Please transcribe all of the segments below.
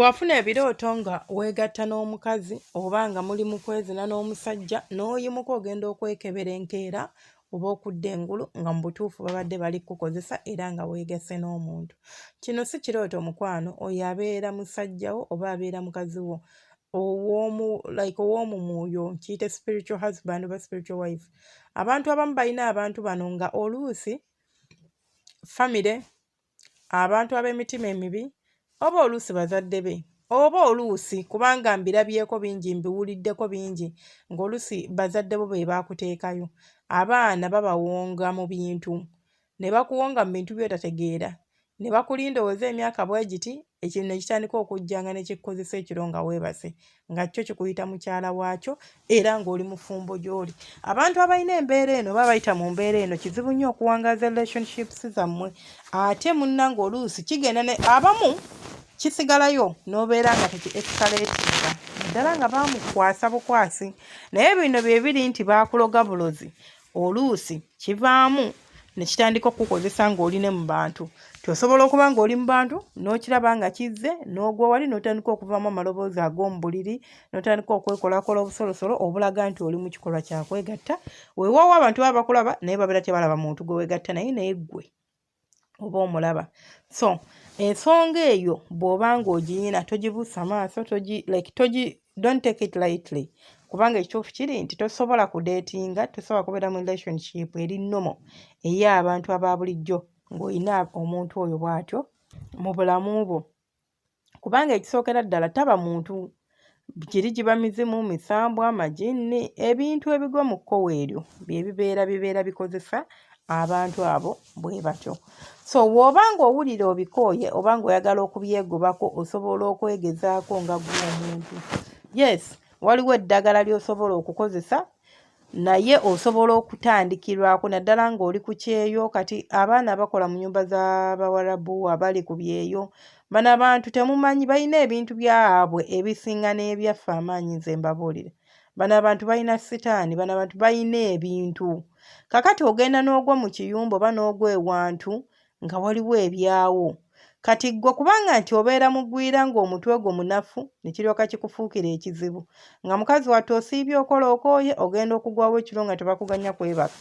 Gw'afuna ebirooto nga weegatta n'omukazi oba nga muli mu kwezina n'omusajja n'oyimuka ogenda okwekebera enkeera oba okudda engulu nga mu butuufu babadde bali kukukozesa era nga weegasse n'omuntu. Kino si kirooto mukwano, oyo abeera musajja wo oba abeera mukazi wo ow'omu like ow'omu mwoyo, nkiyite spiritual husband oba spiritual wife. Abantu abamu balina abantu bano nga oluusi famire, abantu ab'emitima emibi, oba oluusi bazadde be, oba oluusi, kubanga mbirabyeko bingi, mbiwuliddeko bingi, ng'oluusi bazadde bo be baakuteekayo. Abaana babawonga mu bintu ne bakuwonga mu bintu by'otategeera ne bakulinda oweze emyaka bwe giti, ekintu ne kitandika okujjanga ne kikukozesa ekiro nga weebase, nga kyo kikuyita mukyala waakyo era ng'oli mufumbo gy'oli. Abantu abalina embeera eno oba bayita mu mbeera eno, kizibu nnyo okuwangaaza relationships zammwe. Ate munnange oluusi kigenda ne abamu kisigalayo n'obeera nga teki escalatinga naddala nga baamukwasa bukwasi. Naye bino bye biri nti baakuloga bulozi, oluusi kivaamu ne kitandika okukukozesa ng'oli ne mu bantu. Ti osobola okuba ng'oli mu bantu n'okiraba nga kizze n'ogwa wali n'otandika okuvaamu amaloboozi ag'omu buliri n'otandika okwekolakola obusolosolo obulaga nti oli mu kikolwa kya kwegatta. Weewaawo abantu baba bakulaba naye babeera tebalaba muntu gwe weegatta naye, naye ggwe oba omulaba. So ensonga eyo bw'oba ng'ogiyina, togibuusa maaso, togi like togi don't take it lightly, kubanga ekituufu kiri nti tosobola kudatinga, tosobola kubeera mu relationship eri normal ey'abantu aba bulijjo ng'olina omuntu oyo bw'atyo mu bulamu bwo, kubanga ekisookera ddala taba muntu. Kiri giba mizimu, misambwa, majinni, ebintu ebigwa mu kkowe eryo bye bibeera bikozesa abantu abo bwe batyo. So bw'oba ng'owulira obikooye oba ng'oyagala okubyegobako, osobola okwegezaako nga ggwe omuntu. Yes, waliwo eddagala ly'osobola okukozesa, naye osobola okutandikirwako naddala ng'oli ku kyeyo. Kati abaana abakola mu nnyumba z'Abawarabu abali ku byeyo, bano abantu temumanyi, balina ebintu byabwe ebisinga n'ebyaffe amaanyi. Nze mbabuulira, bano abantu balina sitaani, bano abantu balina ebintu. Kakati ogenda n'ogwa mu kiyumba oba n'ogwa ewantu nga waliwo ebyawo. Kati ggwe kubanga nti obeera mugwira ng'omutwe gwo munafu, ne kiryoka kikufuukira ekizibu nga mukazi wattu osiibye okola okooye, ogenda okugwawo ekiro nga tebakuganya kwebaka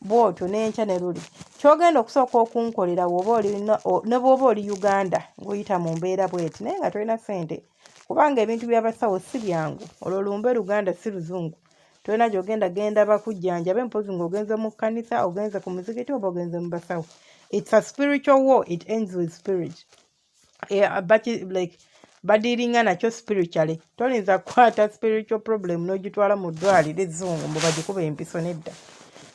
bw'otyo n'enkya ne luli. Ky'ogenda okusooka okunkolera bw'oba olina ne bw'oba oli Uganda ng'oyita mu mbeera bw'eti naye nga tolina ssente, kubanga ebintu by'abasawo si byangu, olwo lumbe Luganda si Luzungu, tolina gy'ogenda genda bakujjanjabe mpozi ng'ogenze mu kkanisa, ogenze ku muzikiti oba ogenze mu basawo. It's a spiritual war, it ends with spirit. Yeah, baki like badealinga nakyo spiritually. Toyinza kukwata spiritual problem n'ogitwala mu ddwaliro ezzungu mbu bagikuba empiso, nedda.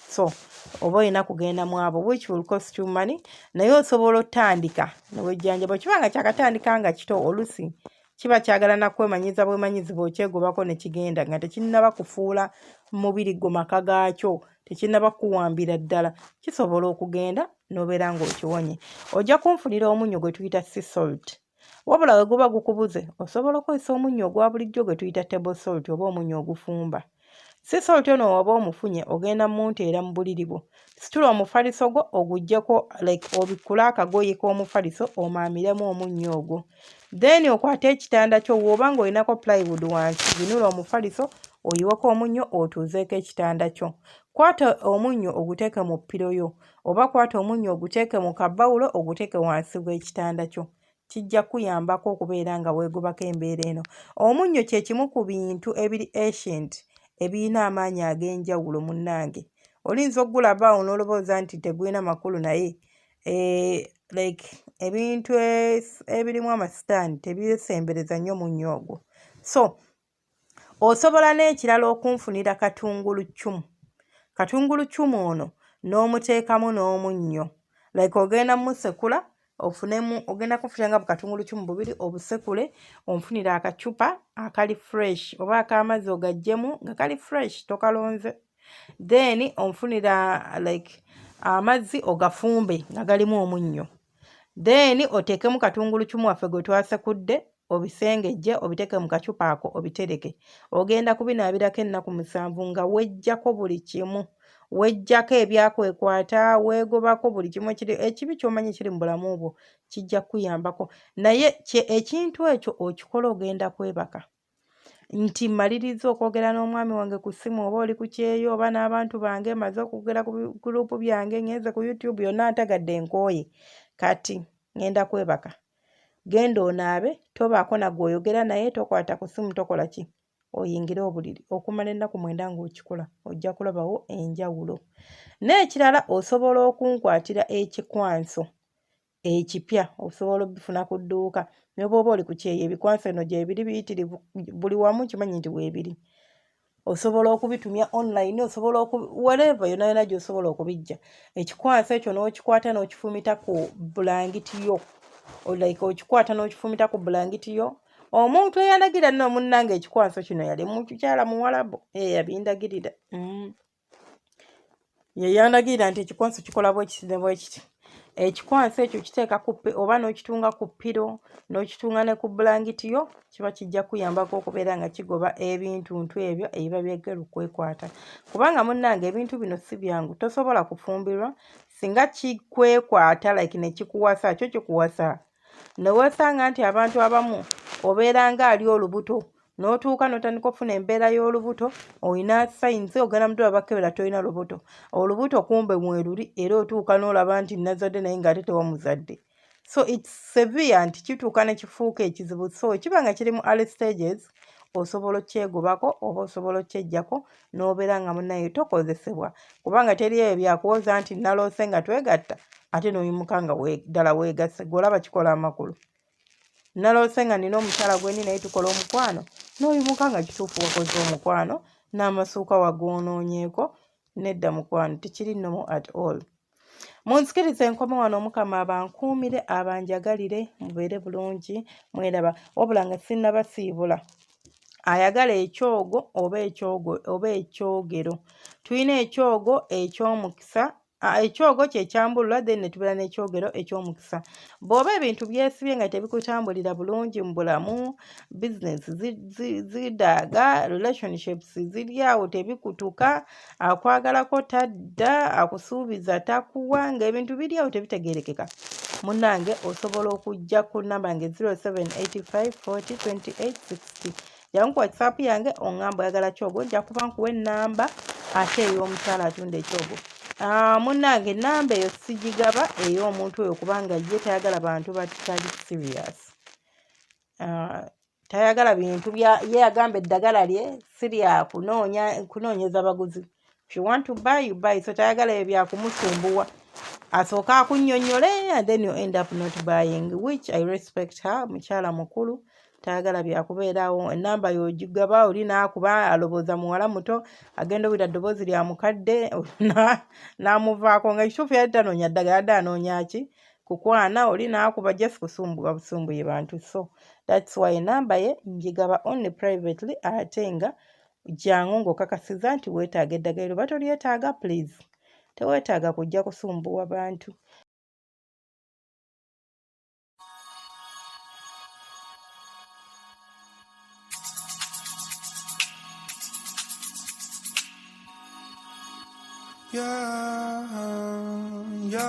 So oba olina kugenda mu abo, which will cost you money, naye osobola otandika newejjanjaba. Kiba nga kyakatandika nga kito, olusi kiba kyagala nakwemanyiza bwemanyizibwa okyegobako ne kigenda nga tekinnaba kufuula mubiri gwo maka gaakyo, tekinnaba kuwambira ddala, kisobola okugenda n'obeera ng'okiwonye. Ojja kunfunira omunnyo gwe tuyita sea salt. Wabula we guba gukubuze, osobola okukozesa omunnyo ogwa bulijjo gwe tuyita table salt oba omunnyo ogufumba. Sea salt ono oba omufunye, ogenda munteera mu buliri bwo. Situla omufaliso gwo oguggyeko, like obikkule akagoye k'omufaliso omaamiremu omunnyo ogwo, then okwate ekitanda kyo. Bw'oba ng'olinako plywood wansi, binula omufaliso oyiweko omunnyo otuuzeeko ekitanda kyo. Kwata omunnyo oguteeke mu pillow yo, oba kwata omunnyo oguteeke mu kabawulo oguteeke wansi w'ekitanda kyo. Kijja kuyambako okubeera nga weegobako embeera eno. Omunnyo kye kimu ku bintu ebiri ancient ebirina amaanyi ag'enjawulo. Munnange, oyinza okugulaba awo n'olowooza nti tegulina makulu, naye like ebintu ebirimu amasitaani tebyesembereza nnyo munnyo ogwo. So osobola n'ekirala okunfunira katunguluccumu. Katunguluccumu ono n'omuteekamu n'omunnyo, like ogenda musekula ofunemu, ogenda kufunira nga bukatunguluccumu bubiri, obusekule, onfunire akacupa akali fresh oba ak'amazzi ogaggyemu nga kali fresh, tokalonze. Then onfunira like amazzi ogafumbe nga galimu omunnyo, then oteekemu katunguluccumu waffe gwe twasekudde. Obisengejje, obiteeke mu kacupa ako obitereke. Ogenda kubinaabirako ennaku 7 nga weggyako buli kimu, weggyako ebyakwekwata, weegobako buli kimu ekiri ekibi ky'omanyi kiri mu bulamu bwo, kijja kukuyambako. Naye ekintu ekyo okikola ogenda kwebaka nti mmaliriza okwogera n'omwami wange ku ssimu oba oli ku kyeyo oba n'abantu bange, mmaze okwogera ku gurupu byange, ngenze ku YouTube yonna ntagadde nkooye, kati ngenda kwebaka. Genda onaabe, tobaako na gw'oyogera naye, tokwata ku ssimu, tokola ki, oyingire obuliri okumala ennaku 9 ng'okikola, ojja kulabawo enjawulo. N'ekirala osobola okunkwatira ekikwanso ekipya, osobola obifuna ku dduuka ne bw'oba oli ku kyeyo, ebikwanso eno gyebiri biyitirivu buli wamu, kimanyi nti weebiri. Osobola okubitumya online, osobola whatever yonna yonna gy'osobola okubijja. Ekikwanso ekyo n'okikwata n'okifumita ku bulangiti yo, like okikwata n'okifumita ku bulangiti yo. Omuntu eyandagira nno munnange ekikwanso kino yali mukyala Muwalabu, yabindagirira. Ye yandagirira nti ekikwanso kikola bwe kiti ne bwe kiti. Ekikwanso ekyo kiteeka ku oba n'okitunga ku ppiro, n'okitunga ne ku bulangiti yo, kiba kijja kuyambako okubeera nga kigoba ebintuntu ebyo ebiba byagala okwekwata. Kubanga munnange ebintu bino si byangu, tosobola kufumbirwa singa kikwekwata like ne kikuwasa, kyo kikuwasa. Ne weesanga nti abantu abamu obeera ng'ali olubuto, n'otuuka n'otandika okufuna embeera y'olubuto, olina signs, ogenda mu ddwaliro bakukebera tolina lubuto, olubuto kumbe mweruli, era otuuka n'olaba nti nazadde naye ng'ate tewamuzadde. So it's severe nti kituuka ne kifuuka ekizibu. So kiba nga kiri mu early stages, osobola okyegobako oba osobola okyeggyako n'obeera nga munnaye tokozesebwa, kubanga teri ebyo byakuwoza nti naloose nga twegatta ate n'oyimuka nga ddala weegasse. Ggwe olaba kikola amakulu? Naloose nga nina omukyala gwe ndi naye tukola omukwano, n'oyimuka nga kituufu wakoze omukwano n'amasuuka wagoonoonyeeko. Nedda mukwano, tekiri normal at all. Munzikirize nkome wano, Omukama abankuumire, abanjagalire, mubeere bulungi, mweraba. Wabula nga sinnabasiibula, ayagala ekyogo oba ekyogo oba ekyogero, tulina ekyogo eky'omukisa. Ekyogo kye kyambulula, then ne tubeera n'ekyogero eky'omukisa. Bw'oba ebintu byesibye nga tebikutambulira bulungi mu bulamu, bizinesi zidaaga, relationships ziri awo tebikutuka, akwagalako tadda, akusuubiza takuwa, ng'ebintu biri awo tebitegeerekeka, munnange osobola okujja ku nnamba yange 0785 40 28 60. Jangu ku WhatsApp yange oŋŋamba oyagala kyogo, nja kuba nkuwa ennamba ate ey'omukyala atunda ekyogo. Munnange ennamba eyo sigigaba ey'omuntu oyo, kubanga ye tayagala bantu batali serious. Tayagala bintu bya ye, yagamba eddagala lye si lya kunoonyeza baguzi. If you want to buy, you buy. So tayagala ebyo byakumusumbuwa, asooka akunnyonnyole and then you end up not buying, which I respect her. Mukyala mukulu, tayagala byakubeeraawo. Ennamba y'ogigaba, oli n'akuba alowooza muwala muto, agenda owulira ddoboozi lya mukadde n'amuvaako, nga ekituufu yali tanoonya ddagala, yadde anoonya ki, kukwana. Oli n'akuba just kusumbuwa busumbuye bantu. So that's why enamba ye njigaba only privately, ate nga jangu ng'okakasiza nti weetaaga eddagala. Oba tolyetaaga, please, teweetaaga kujja kusumbuwa bantu. Yeah, yeah.